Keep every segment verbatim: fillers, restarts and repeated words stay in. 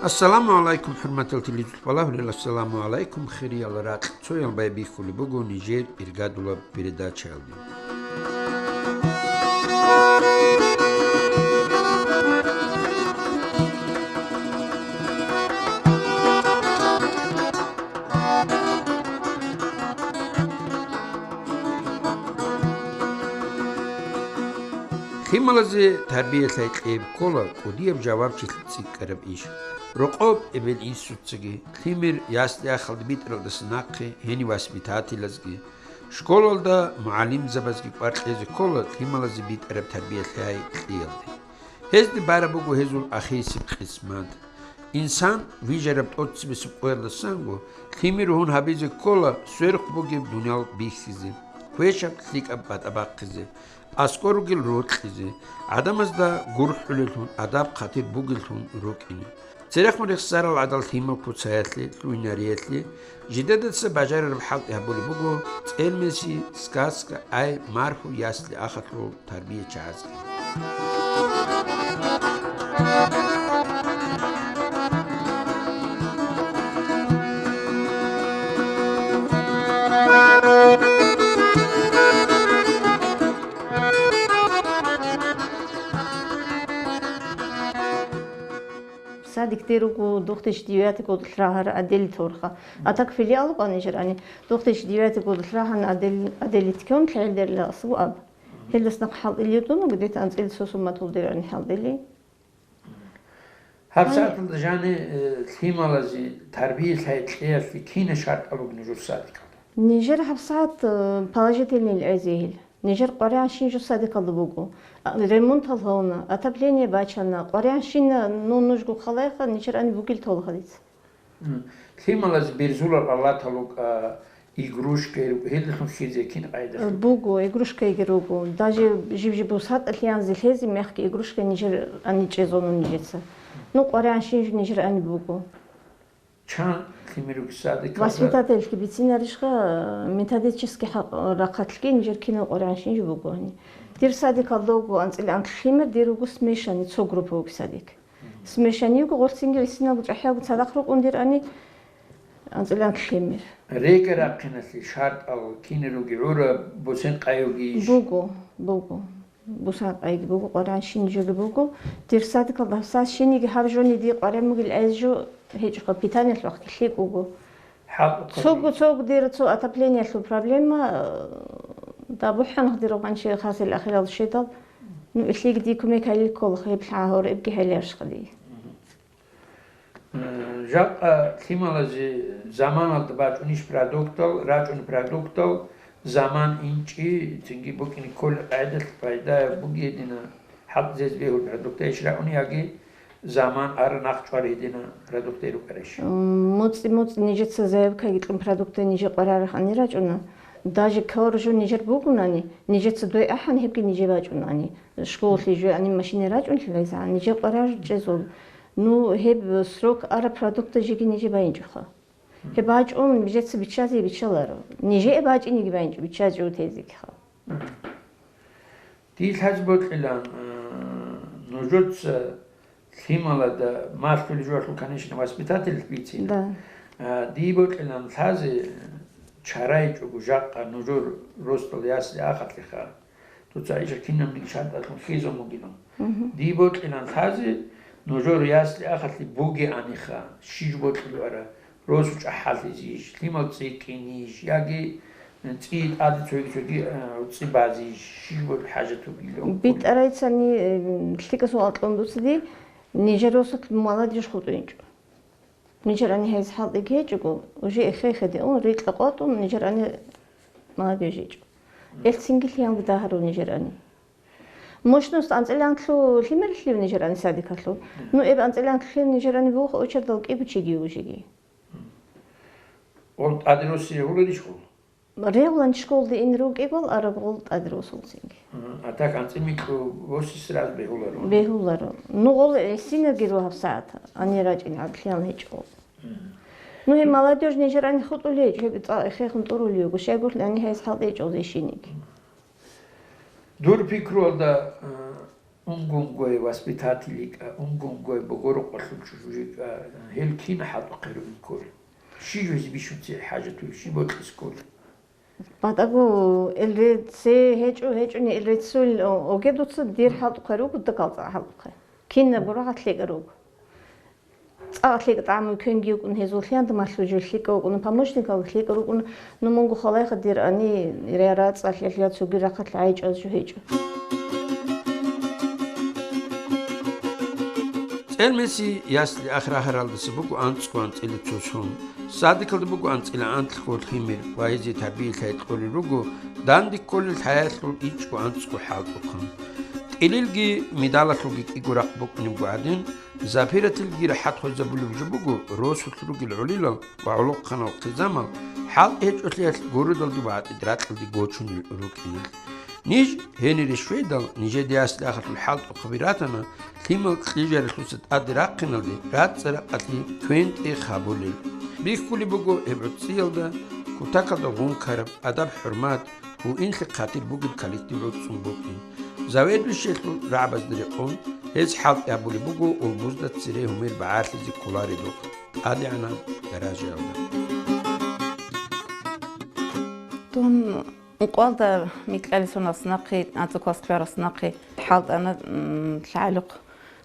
Ассаламу гӀалайкум, хӀурматал телезухъбалагьулел, ассаламу гӀалайкум, хириял ракь. Цоял байбихьулеб буго нижер иргадулаб передачаялде. Лъималазе тарбия-лъай кьеб ккола кӀудияб жавабчилъи цӀикӀкӀараб иш. Рокъоб эбел-инсуцаги, лъимер ясли-ахалде битӀаралдаса нахъе гьенив воспитателазги, школалда мугӀалимзабазги кӀвар кьезе ккола лъималазе битӀараб тарбия-лъай кьиялде. Гьезде бараб буго гьезул ахирисеб къисмат. Инсан вижараб тӀоцебесеб къоялдасанго лъимер гьун гьабизе ккола сверухъ бугеб дуниял бихьизе, квешаб лъикӀаб батӀа бахъизе, аскӀор ругел рокьизе, гӀадамазда гурхӀулеллъун, адаб-хъатир бугеллъун рукӀине. Церехун рехсарал гӀадал лъимал куцаялъе, лъугьинариялъе, жидедаса бажарараб хӀалтӀи гьабулеб буго цӀелмеси, сказка, ай, марху, ясли-ахалъул тарбиячагӀазги. Садик дир руго две тысячи девятый годалъ рагьараб отделе торха. А так филиал вукӀана нижер гьаниб. Две тысячи девятый годалъ рагьана отдел-, отделе тиккун лъегӀел дерила асубу аб. Гьелдас нахъ хӀалтӀилев дун вуго, где-то анцӀила цо сумматул дир гьаниб хӀалтӀили. Гьаб сагӀаталда жаниб, э, лъималазе тарбия-лъай кьеялъе кинаб шартӀал руго нужер садикалда? Нижер гьаб сагӀат, э, положительный гӀезегьил. Нижер къваригӀанщин жо садикалда буго. А, ремонтал гьавна, отопление бачана, къваригӀанщина, ну, нужго халайха, нижер гьаниб бугел толха дица. М. Лъималазе берзулал алатал рукӀа, игрушкаи рукӀа, гьелдалъун хьизе кин къайдалъ? Буго, игрушкаиги руго. Даже жиб-жиб бусатӀалъе анзе лъезе мехги игрушка нижер гьаниб чӀезона нижеца. Ну, къваригӀанщин жо нижер гьаниб буго. Чан лъимер ругел садикалда? Воспитательги бицинарищха, методический хӀакъ-, рахъалъги нижер кинал къваригӀанщин жо буго гьаниб. Дир садикалда вуго анцӀила анкь лъимер, дир руго смешанный, цо группа вуго садик. Смешанный вуго, гъорцинги гӀисинал чӀахӀиялда цадахъ рукӀун дир гьаниб анцӀила анкь лъимер. РекӀа-рахъиналъе шартӀал кин ругел, гӀураб, бусен къайги йищ? Буго, буго. Бусен къайги буго, къваригӀанщин жоги буго. Дир садикалда гьабсагӀат щиниги гьаб жони дие къваригӀун бугел гӀез жо гьечӀоха, питаниялъул вахъги лъикӀ вуго. ХӀакъ. Цого, цого дир цо отоплениялъул проблема, э, да, бухӀанха дир гъанчи хасил ахирал щведал. Ну, илъиги дие кумек гьайил ккола, гьеб лъагӀа гьоребги гьайиларищха дие. Э, жакъа лъималазе заманалда бачӀунищ продуктал, рачӀун продуктал, заман инчӀи, цинги букӀине кколел къагӀидалъ пайдаяб буги гьедина, хӀалтӀизез бегьул продуктайищ рагӀуни яги заман ара нахъ чӀвар гьедина продуктай рукӀарищ? М, муцӀи-муцӀи нижеца заявкаги кьун продуктай нижер къварарахъани рачӀуна. Даже кавар жо нижер бугунани, нижеца дой ахӀан гьебги нижер бачӀунани. Школалъе жугьани машине рачӀунлъилайзан, нижер къварар чӀезул. Ну, гьеб срок ара продукта жеги нижер байинчӀоха. Гьеб бачӀун нижеца биччазе биччаларо. Нижее бачӀинеги байинчӀо, биччазе жо тезегиха. Дие лъазе бокьилан, а, нужеца лъималада малъулеб жоялъул, конечно, воспитатель бицина. Да. А, дие бокьилан лъазе чарайчӀого жакъа нужер росдал ясли ахалъеха. Дуца гьанже кинабниги шартӀалъун хьизун бугилан. Мгм. Дие бокьилан лъазе, нужер ясли ахалъе бугеаниха, щиж бокьулеб ара, росу чӀахӀаллъизейищ, лъимал цӀикӀкӀинейищ, яги цӀи тӀаде цоги-цоги, э, цӀи базейищ, щиж бокьи хӀажат бугилан. БитӀарайцани, э, лъикӀа суал кьун дуца дие, нижер росулъ молодежь хутӀинчӀо. Нижер ани гьайз хӀалтӀиги гьечӀого, уже эхе-эхеде ун, рикьа къотӀун, нижер ани молодежь гьечӀо. Элцинги лъиянги дагьару нижер ани. Мощность анцӀила анкьлъу лъимерлъив нижер ани садикалъул? Ну, эб анцӀила анкьлъив нижер ани бух очердал кӀибучиги ужиги. Ол тӀаде росизе гьуларищ хъул? Регъулан школде ин рукӀигол араб гъол тӀаде росулцинги. Мгм. А так анцӀи микьу воси сразу бегьуларо. Бегьуларо. Ну, гъол гӀисинабги ру гьабсагӀат, ани рачӀин гӀадлъиял гьечӀо. Мгм. Ну, гьеб молодёжь нижер ани хутӀулей, гьеб цӀа-, эхехун тӀурулей, гушайгур ани гьайз хӀалтӀичӀо зешиниги. Дур пикруялда, а, Унгунгой воспитатель йикӀа, унгунгой богорокъалъул чӀужу йикӀа, гьел кин хӀалтӀухъе ругин кколел? Щи жузе бищун цебе хӀажатулеб, щи бокьизе кколел? БатӀаго ил рецц гьечӀо, гьечӀони ил реццул, о-, оге дуца дир хӀалтӀухъе руго, дагал цӀакъ хӀалтӀухъе. Кинаб гурагьат лъикӀа руго. ЦӀакъ лъикӀ тӀамун квенги вукӀун гьезул, лъиянда малъужу лъикӀа вукӀун, помощникал лъикӀа рукӀун, ну, мунго халайха дир ани, ря-, рацӀцӀалъ, я цоги рахъалъ гӀайчӀаз жо гьечӀо. ЦӀелмеси ясли ахир-ахиралдаса буго анцӀго анцӀила цо сон. Садикалда буго анцӀила анлъго лъимер ва гьезие тарбиялъе кьолел руго данде кколел хӀаялъул ичӀго анцӀго хӀалтӀухъан. ТӀилилги медалалъулги кӀиго рахъ букӀунеб гӀадин, Зафиратилги рахӀат хвезабулеб жо буго росулъ ругел гӀолилал ва гӀолохъанал хъизамал хӀалтӀи гьечӀолъиялъ городалде ва гӀатӀид-ракьалде гочунел рукӀиналъ. Ниж гьенире щведал, нижеде ясли ахиралъул хӀалтӀухъаби ратана, лъимал кьижаралъуса тӀаде рахъиналде рацӀцӀа-ракъалъе квен-тӀех гьабулел. Бихьулеб буго гьеб гӀуцӀиялда, кутакалда гъункараб, адаб-хӀурмат, гьуинлъи хъатир бугеб коллектив гӀуцӀцӀун букӀин. Заведующиялъул рагӀабазда рекъон, гьез хӀалтӀи гьабулеб буго улбузда цере гьумер багӀарлъизе кколаредухъ тӀадегӀанаб даражаялда. Дун ункъоялда микьалисуналъ нахъе, анцӀго класс ккаралъ нахъе хӀалтӀана, м, лъагӀалихъ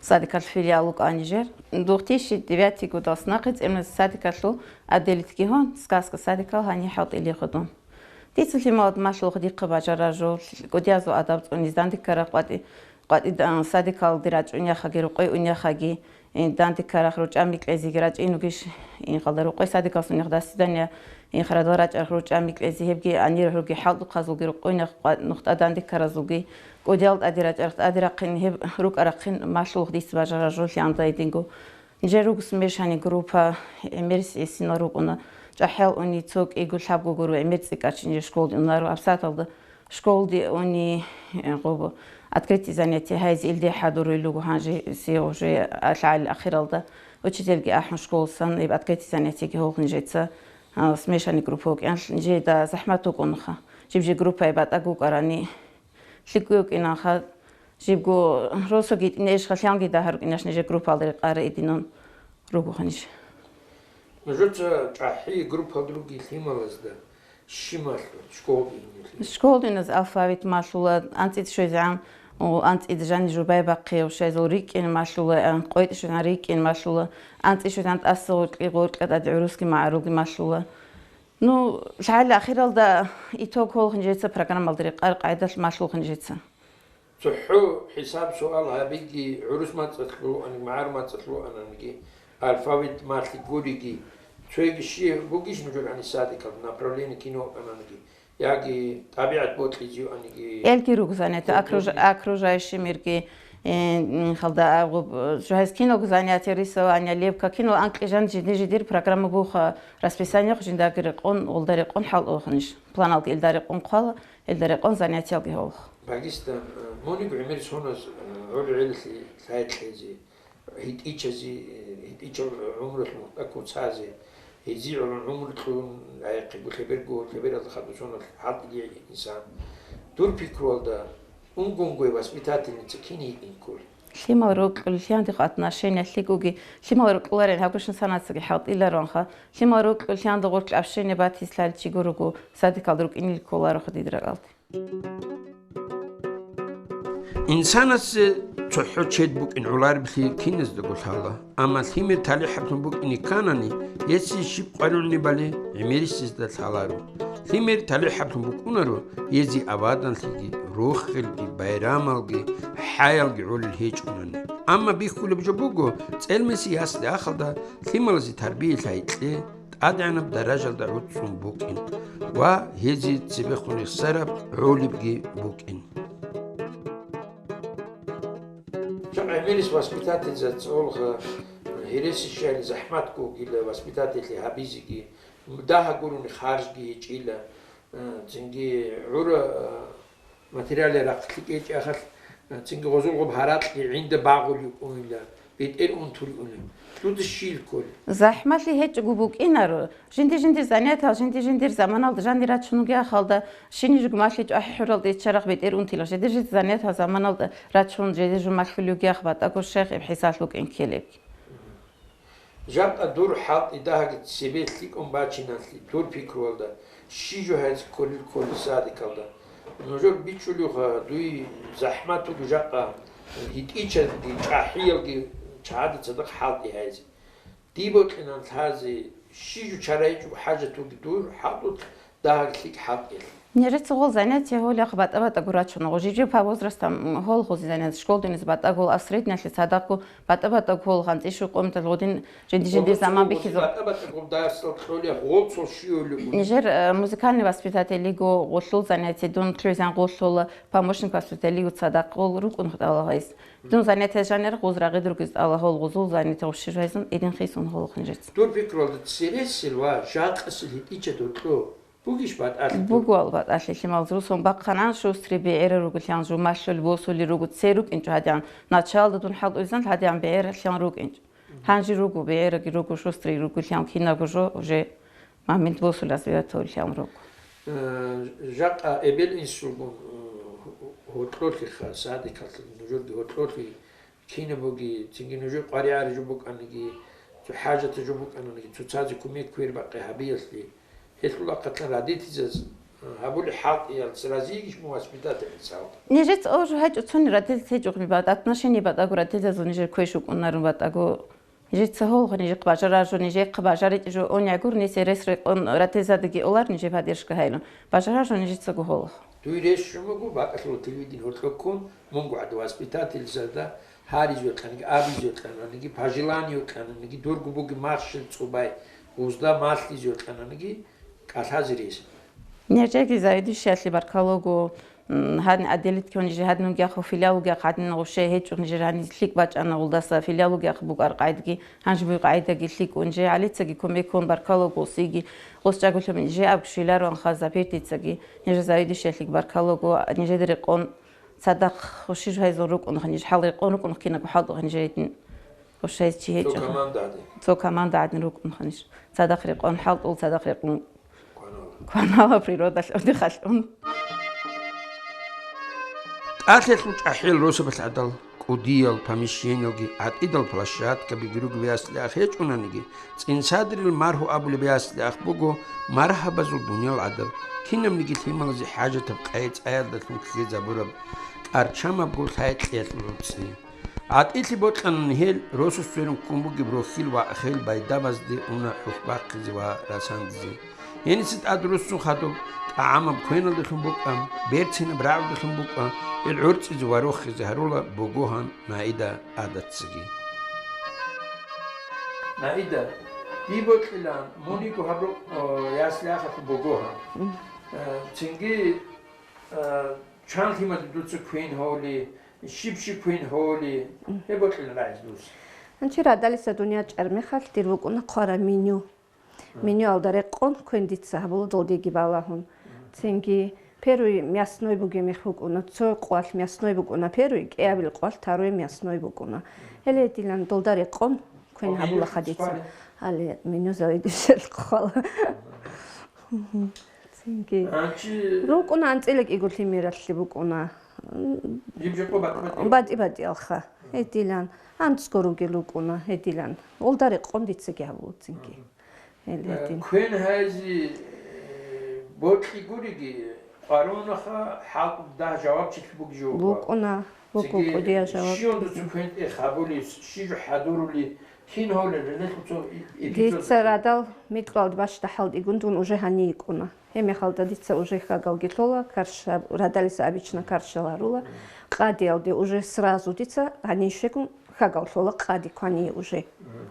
садикалъ филиал вукӀа нижер. Две тысячи девятый годалъ нахъе цӀемлъи садикалъул отделитги гьон, сказка садикал гьаниб хӀалтӀилихъе дун. Дица лъималад малъулха дихъа бажарар жо, кӀудиязул адаб цӀуниз, дандеккарахъ къватӀи-, къватӀидан садикалде рачӀунехаги, рукъой унехаги, э, дандеккарахъ ручӀа микьезеги рачӀин ругищ, инхалда рукъой садикалсунех до свидания, инхарадал рачӀарахъ ручӀа микьезе, гьебги анир гьурги хӀалтӀухъазулги рукъойнахъ къватӀ нухтӀа дандеккаразулги, кӀудиял тӀаде рачӀарахъ тӀаде рахъин гьеб рукӀарахъин малъулха дица бажарар жо лъиянда гьединго. Нижер руго смешанный группа, гӀемерисесинал рукӀуна. ЧӀахӀиял уни цо кӀиго-лъабго гуро гӀемер цӀикӀкӀарчи нижер школде унаро. ГьабсагӀаталда школде уни, э, гъоб открытие занятий гьайзе илде хӀадурулел руго гьанже, се уже лъагӀалил ахиралда. Учительги ахӀун школасан, гьеб открытие занятийги гьолха нижеца, а, смешанный группа вукӀиналъ нижеда захӀмат вукӀунаха. Жиб-жиб группаяб батӀа гукӀарани, лъикӀго вукӀинаха, жибго росоги итӀинейищха лъанги дагьа рукӀинаш нижер группалда рекъарай идинун ругоха ниж. Нужеца чӀахӀи группалда руги лъималазда щи малъула, школалда гьенилъе? Школалда гьеназ алфавит малъула, анцӀид щвезегӀан, о, анцӀид жанни жубай бахъи, щвезул рикӀкӀин малъула, а, къойтӀ щвезегӀан рикӀкӀин малъула, анцӀид щвезегӀан тӀаса гъоркьи, гъоркьа тӀад гӀурусги магӀарулги малъула. Ну, лъагӀалил ахиралда итог гьолха нижеца программалда рекъар къайдалъ малъулха нижеца. ЦохӀо хӀисаб-суал гьабиги, гӀурус мацӀалъ вугӀаниги, магӀарул мацӀалъ вугӀананиги, алфавит малъи гуриги, цоги щиб бугищ нужер гьаниб садикалда, направление кино вукӀананиги, яги тӀабигӀат бокьизе вугӀаниги? Элги руго занятие, окруж-, окружающий мирги, э, м, халда, а, гъуб-, жо гьез киного занятие, рисование, лепка, кино анкьи жан жиди-жидир программа буха, расписание жиндаги рекъон, гъулда рекъон хӀалтӀулха ниж. Планалги илда рекъон хъвала, илда рекъон занятиялги гьолха. Багистан, э, муниб гӀемер соназ, э, гӀолгӀелалъе лъай-лъезе, гьитӀичазе, э, гьитӀичал гӀумрулъ мухтӀа куцазе, гьезие гӀоло гӀумру кьун, гӀайхъего лъеберго, лъебералда хадусоналъ хӀалтӀилигӀи инсан. Дур пикруялда, унгунгой воспитательница кин гьитӀин кколеб? Лъимал рокьулел лъиянда отношение лъикӀуги, лъимал рокьуларел гьабгощин санацаги хӀалтӀиларонха, лъимал рокьулел лъиянда гъоркь общение батилъал чи гурого, садикалда рукӀинел кколароха дида ракӀалде. Инсанасе цохӀо чед букӀин гӀоларебли киназдаго лъала, амма лъимер талихӀаблъун букӀине кканани, гьесие щиб къваригӀунебали гӀемерисезда лъаларо. Лъимер талихӀаблъун букӀунаро, гьезие абаданлъиги, рохелги, байрамалги, хӀаялги гӀолел гьечӀунани. Амма бихьулеб жо буго, цӀелмеси ясли-ахалда лъималазе тарбиялъ гьайкье, тӀадегӀанаб даражалда гӀуцӀцӀун букӀин ва гьезие цебехун рехсараб гӀолебги букӀин. Жакъа гӀемерис воспитательзаца цӀолха гьереси щайилан захӀматго вугила воспитательлъи гьабизеги, дагьа гурони харжги гьечӀила, цинги гӀура материале рахъ лъикӀ гьечӀахъалъ, цинги гъозул гъуб гьаракьги гӀинда багъулев кӀунила. БетӀер унтулев. Дуда щил кколеб? ЗахӀмалъи гьечӀого букӀинаро. Жинди-жиндир занятиял, жинди-жиндир заманалда жанир рачун ругеяхъалда, щиниж жугмалъи чӀвахӀи-хӀуралда иччарахъ бетӀер унтила, жидер-жидер занятиял заманалда рачун, жидер жумалъ хьулев ругеяхъ батӀаго щайх гьеб хӀисалъ букӀин ккелеб. Жакъа дур хӀалтӀи дагьаги цебе лъикӀун бачиналъе, дур пикруялда, щи жо гьез кколел кколел садикалда. Нужер бичӀчӀулевха, дуй захӀмат буго жакъа, гьитӀичаги, чӀахӀиялги чагӀазда цадахъ хӀалтӀи гьайзе. Дие бокьилан лъазе, щи жо чара гьечӀого хӀажат буго дур хӀалтӀулъ дагьаги лъикӀ хӀалтӀиялъе. Нижеца гъол занятие гьолеяхъ батӀа-батӀаго рачуна. Гъо жиб-жиб по возрастам гьол гъози занятие, школдениз батӀа гьол, а средниялъе цадахъго батӀа-батӀа гъол, ханцӀи щукъумтал гъодин жинди-жинди заман бихьизул. БатӀа-батӀа гъоб дарсал кьолеб гъол цо щивали буго. Нижер, э, музыкальный воспитателиго гъолъул занятие дун лъугӀизан гъолъула, помощник воспитателиго цадахъ гъол рукӀун хутӀала гьайс. Дун занятие жанир гъоз рагъид ругез тӀала гьол гъозул занятие гъущи жвайзун, эдин хисун гъолохъин жец. Дур пикралда цересел ва жакъасел гьитӀича докьо. Бугищ батӀалъи? Буго, албатӀалъи лъимал русон бахъанан шустрий бегӀера ругелъан жо малъулеб босулел руго, цей рукӀинчӀо гьадигӀан. Началда дун хӀалтӀулезан гьадигӀан бегӀералъан рукӀинчӀо. Гьанже руго, бегӀераги руго, шустрий ругелъан кинабго жо уже момент босулел ватулелъан руго. Э, жакъа эбел-инсулгун, э, гьоркьолъиха, садикалъ нужерги гьоркьолъи. Кинаб буги, цинги нужер къваригӀараб жо букӀаниги, цо хӀажатаб жо букӀаниги, цоцазе кумек квербакъи гьабиялъе, гьелъул ахъалъан родительзаз, а, гьабулеб хӀалтӀиялъ разийигищ мун воспитатель мисалда? Нижеца гьожо гьечӀо цони родитель гьечӀо, отношение батӀаго родительзазул нижер квеш вукӀунарун батӀаго. Нижеца гьолго нижехъ бажарар жо, нижехъ бажаричӀеб жо, онигӀгур нисерес рекъон родительзадаги олар нижер поддержка гьайилан. Бажарар жо нижецаго гьолго. Дуй рес жо буго, бакӀалъула телевидение гьоркьоккун, мунго гӀадав воспитательзада гьаризе векьаниги, абизе векьананиги, пожелание векьананиги, дурго буги махщел цӀубай, гъузда малъизе векьананиги, кӀалъазе рес. Нижеги заведующиялъе баркалого, м, гьадин отделить ккун нижер, гьадин вугехъу филиал вугехъ, гьадин гъуще гьечӀо нижер, гьанин лъикӀ бачӀана гъулдаса, филиал вугехъ букӀар къайдаги, гьанже буй къайдаги лъикӀун же, гьалицаги кумек ккун баркалого сиги, гъос чӀаголъуби нижер аб щвелароан хаза пирдицаги, нижер заведующиялъе баркалого, нижеда рекъон цадахъ гъущи жвайзул рукӀунха ниж, хӀал рекъон рукӀун кинабго хӀалтӀуха нижер гьедин. Гъущайз чи гьечӀо. Цо команда гӀадин. Цо команда гӀадин рукӀунха ниж. Цадахъ рекъон хӀалтӀул, цадахъ рекъон кванала, кванала природалъ, отдыхалъ ун. ТӀалъелъул чӀахӀиял росабалъ гӀадал, кӀудиял помещениялги, гӀатӀидал площадкаби бируги яслиахъ гьечӀунаниги, цӀинсадерил маргьу абулеб яслиахъ буго маргьабазул дуниял гӀадаб, кинабниги лъималазе хӀажатаб къайи-цӀаялдалъун лъезабураб, тӀарчамабго лъай-кьеялъул гӀуцӀи. ГӀатӀилъи бокьанани гьел, росас цверун ккун бугеб рохьил вахъхӀил байдабазде уна хӀухь бахъизе ва расандизе. Гьениса тӀад руссун хадуб тӀагӀамаб квеналдалъун букӀа, берцинаб рагӀудалъун букӀа, гьел гӀорцӀизе ва рохизе гьарула бугогьан Наида адацаги. Наида, дие бокьилан, мун йиго гьаб рукъ, о, яслиахъалъул бугогьан. Мгм. Э, цинги, э, чан лъимаде дуца квен гьоли, щиб-щиб квен гьоли, гьеб бокьилан рагӀизе дуца. Гьанчи радалиса дунъя чӀар мехалъ дир букӀуна хъвара меню. Менюалда рекъон квен дица гьабула долдеги балагьун. Цинги первый мясной бугеб мех букӀуна, цо къвалъ мясной букӀуна первый, кӀиабил къвалъ второй мясной букӀуна. Гьеле дилан долда рекъон квен гьабулаха дица. Гьале меню заведующиялъ хъвала. Цинги рукӀуна анцӀила кӀиго лъимералъе букӀуна. БатӀи-батӀиялха. Гьедилан анцӀго ругел рукӀуна, гьедилан. Олда рекъон дицаги гьабула цинги. Гьел гьедин. Квен гьайзи, э, бокьи гуриги, къварунаха хӀалтӀуда жавабчилъи буги жо. БукӀуна, буго кӀудия жаваб. Щиялдаса квен тӀе хабули, щи жо хӀадурули, кин гьолел, гьелелъул цо и-, дица радал микьвалд бащда хӀалтӀигун дун уже гьанив йикӀуна. Гьеб мехалда дица уже хьагалги лъола, карша, радалиса обычно каршал гьарула. Къадиялде уже сразу дица гьанив щвегун хьагал лъола, къади квание уже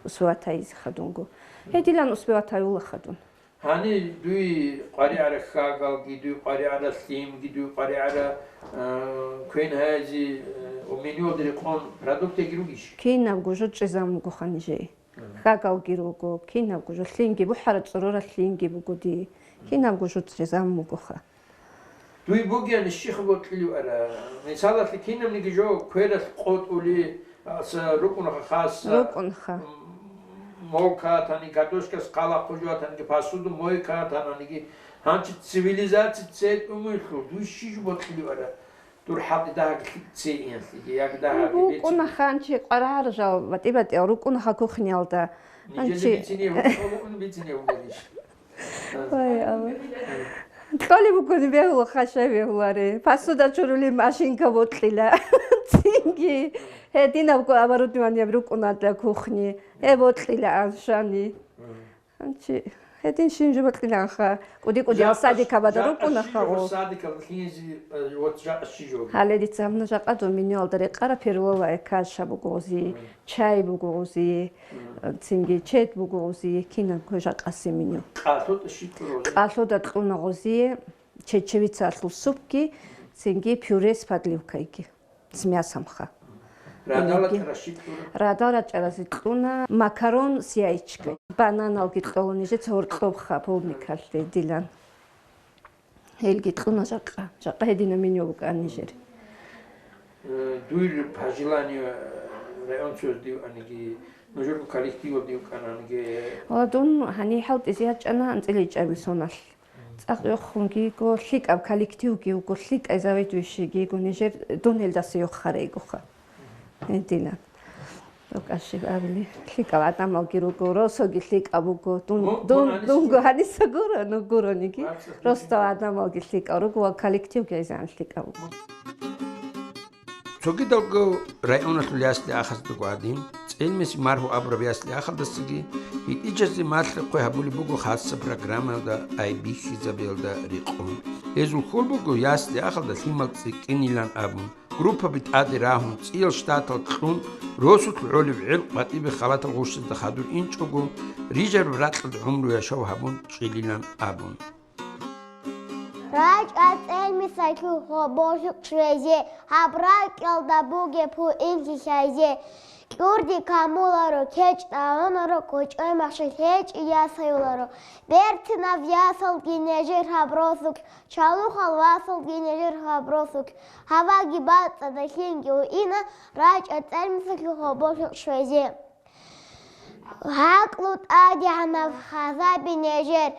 успевать гьайизе хадунго. Гьедилан успевать гьаюла хадун. Гьанив дуй къваригӀара хьагалги, дуй къваригӀара лъимги, дуй къваригӀара, э, квен гьайзи, э, менюалда рекъон продуктиги ругищ? Кинабго жо чӀезан бугоха нижее. Хьагалги руго, кинабго жо лъимги, бухӀара цӀорора лъимги буго дие. Кинабго жо чӀезан бугоха. Дуй бугеян щиха бокьилев ара? Мисалалъе, кинабниги жо квералъ къотӀули, Аса рукӀунха хаса. РукӀунха. М, мойка таниги, картошка скала хъужуа таниги, посуду мойка таниги, гьанчи цивилизация цӀе тӀумуйлъул, дуй щи жо бокьилевара? Дур хӀалкъи дагьаги лъикӀ цей иялъиги, яги дагьаги бецин. РукӀунаха гьанчи къварагӀарал жал батӀи-батӀиял рукӀунаха кухниялда. Нижеда гьанчи бицинев, бицинев вугевищ? Ой, Алла. Кьолеб бугони бегьула, хъашай бегьуларе. Посуда чурули машинка бокьила. Цинги гьединабго оборудованияб рукӀуна для кухни. Гьеб бокьила аншани. Гьанчи гьедин щин жо бокьиланха. КӀуди-кӀудиял садикабада рукӀунаха. Садикаб лъизе, э, вот жакъа щи жо. Гьале дица гьабна жакъа дун менюалда рекъараб перловая каша буго гъузи, чай буго гъузи, цинги чед буго гъузи, кинабго жакъаси меню. Къалъуда щиб кьуна гъузи? Къалъуда кьуна гъузи, чечевицаялъул супги, цинги пюре с подливкайги, с мясомха. Радал рачӀарал щиб кьуна? Радал рачӀаразе кьуна макарон с яичкой. Бананалги кьола нижеца гьоркьобха полникалъе дилан. Гьелги кьуна жакъа. Жакъа гьедина меню букӀана нижер. Э, дур по желанию, э, районцояз див аниги, нужерго коллективалда див кӀананиги. Ва дун гьанихӀал тӀизе ячӀана анцӀила ичӀабил соналъ. ЦӀакъ йохунги йиго, лъикӀаб коллективги вуго, лъикӀай заведующийги йиго, нижер дун гьелдаса йохарайгоха. Гьединан. Рукъашиб абили, лъикӀал гӀадамалги руго, росоги лъикӀаб буго. Дун, Мун, дун, мун гьанисего? Дунго гьаниса гуро, ну гурониги. Варцахъ Росдал гьанисего? ГӀадамалги лъикӀал руго ва коллективги гьезан лъикӀаб буго. Цогидалго районалъул ясли-ахаздаго гӀадин, ЦӀелмиси Маргьу абураб ясли-ахалдасаги гьитӀичазе малъи-хъвай гьабулеб буго хасса программаялда ай бихьизабиялда рекъон. Гьезул хьул буго ясли-ахалда лъимал цӀикӀкӀинилан абун, группаби тӀаде рагьун, цӀиял штатал кьун, росулъ гӀолеб гӀел къватӀибе халатал гъущазда хадур инчӀого, рижараб ракьалда гӀумру яшав гьабун чӀилилан абун. РачӀа ЦӀелмисалъул гьоболлъухъ щвезе, гьаб ракьалда бугеб гьуинлъи лъазе. КӀурди камуларо, кечӀ тӀагӀунаро, кочӀой махщел гьечӀи ясаюларо. Бертинав ясалги нежер гьаб росулъ, чалухъал васалги нежер гьаб росулъ. Гьаваги бацӀцӀадалъинги уина, рачӀа ЦӀелмисалъул гьоболлъухъ щвезе. ГӀакълу тӀадегӀанав хазаби нежер,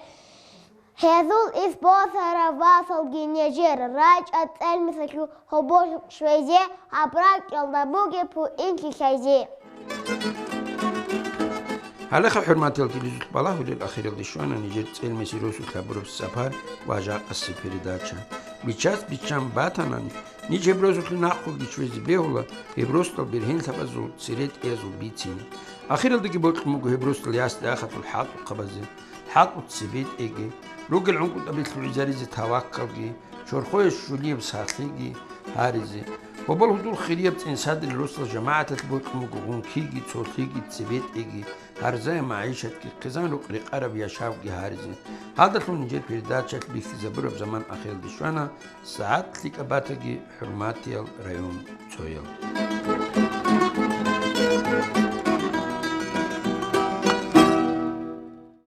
гьезул ис босарав васалги нежер, рачӀа ЦӀелмисалъул гьоболлъухъ щвезе, гьаб ракьалда бугеб гьуинлъи лъазе. Гьалеха, хӀурматиял телезухъ балагьулел, ахиралде щвана нижер ЦӀелмиси росулъ гьабураб сапар ва жакъаси передача. Бичас-биччан батанани, ниж гьеб росулъе нахъеги щвезе бегьула, гьеб росдал бергьенлъабазул церетӀиязул бицине. Ахиралдаги бокьун буго гьеб росдал ясли-ахалъул хӀалтӀухъабазе, хӀалтӀу цебетӀеги, ругел гӀункӀутӀаби лъугӀизаризе таваккалги, чорхое щулияб сахлъиги гьаризе. Гьобол гьудул хирияб цӀинсадри росдал жамагӀаталъ бокьун буго гъункиги, цолъиги, цебетӀеги, гьарзаяб магӀишатги, хъизан-рукъ рекъараб яшавги гьаризе. Гьалдалъун нижер передачалъ бихьизабураб заман ахиралде щвана. СагӀат лъикӀаб батаги, хӀурматиял районцоял.